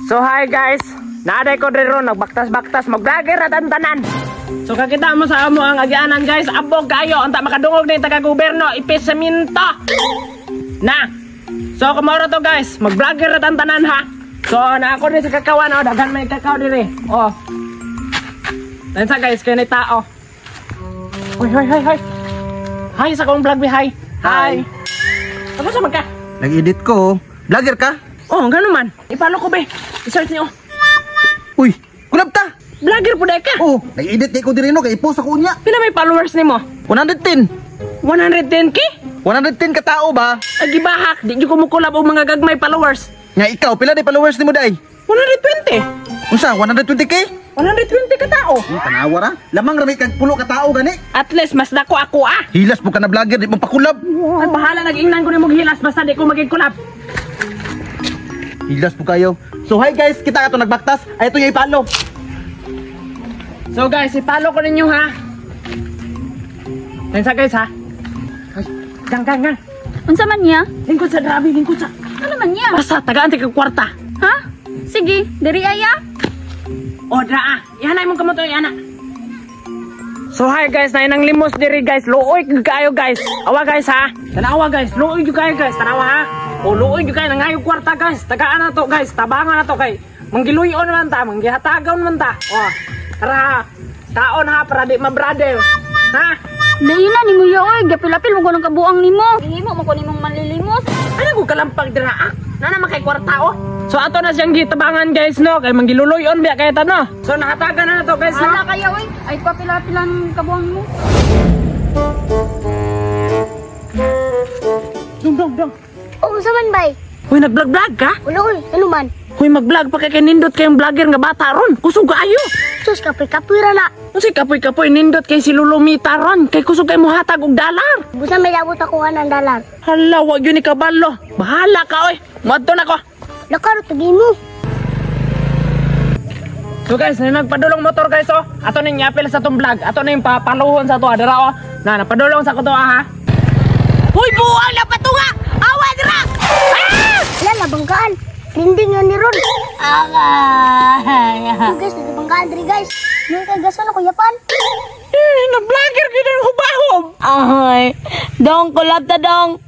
So hi guys, naaday ko diri ron nagbaktas-baktas, mag-vlogger at ang tanan. So kakita mo sa amo ang agianan guys, abog kayo unta makadungog ni taga gobyerno ipeseminto. Na. So kumoro to guys, mag-vlogger at ang tanan ha. So na ako diri sa kakawan oh, daghan may kakao diri. Oh. Tansa guys, kay ni tao. Hoy hoy hoy hoy. Hi sa akong vlog bi, hi. Hi. Ano sa man ka? Nag-edit ko. Vlogger ka? Oh, gano man. I-follow ko be. I-search niyo. Uy, kulab ta. Vlogger po ka. Oh, nag-edit kay ko diri no kay i-post ako unya. Pila may followers nimo? 110. 110K? 110 ka tao ba? Ay gibahak, di jud ko mukulab og mga gagmay followers. Nga ikaw, pila di followers nimo day? 120. Unsa 120K? 120 ka tao. Tanawa ra. Lamang ra may kag pulo ka tao gani. At least mas dako ako ah. Hilas po ka na vlogger, di mo pakulab. Ay bahala nag-ingnan ko nimo hilas basta di ko maging kulab. Hilas po kayo. So hi guys, kita ka to nagbaktas. Ay ito yung ipalo. So guys, i-follow ko ninyo ha. Tensa guys ha. Ay, gang gang gang. Unsa man niya? Lingkod sa grabe, lingkod sa. Ano man niya? Basta tagaan ti kag kwarta. Ha? Sige, diri aya. O dra ah. Ihanay mong kamot oy ana. So hi guys, na nang limos diri guys. Luoy gyud kaayo guys. Awa guys ha. Tanawa guys, luoy gyud kaayo guys. Tanawa ha. O luoy gyud kaayo nangayo kwarta guys. Tagaan na to guys, tabangan na to kay manggiluyon man ta, manggihatagon man ta. O, tara ha. Taon ha para di ma-brother. Ha? Dili na nimo ya oy, gapilapil mo ko ng kabuang nimo. Himo mo ko nimong manlilimos. Ano ko kalampag dira ah? Nana man kay kwarta oh. So ato na siyang gitabangan guys no, kay manggiluluyon biya kay ta no. So nakatagan na to guys no. Ala kaya oy, ay papilapilan kabuang mo. Dong dong dong. Oh, unsa man bay? Hoy, nag-vlog-vlog ka? Wala oy, ano man? Hoy, mag-vlog pa kay nindot kayong vlogger nga bata ron. Kusog kaayo. Sus, kapoy-kapoy ra na. Unsay kapoy-kapoy nindot kay si Lulumita ron. Kay kusog kay mohatag og dalar. Busa may labot ako ng dalar. Hala, wag yun ni kabalo. Bahala ka oy. Muadto na ko. Lakar tugi mo. So guys, na nagpadulong motor guys oh. Ato ning yapil sa tong vlog. Ato ning papaluhon sa to dira oh. Na napadulong sa ko to ah, ha. Hoy, buang na patunga. Awa dira. Ah! Wala nabanggaan. Trending nga ni Ron. Agay. So guys, nabanggaan diri guys. Nung kay gason ako yapan. Eh, na vlogger gyud ang hubahom. Ay, dong, kulab ta dong.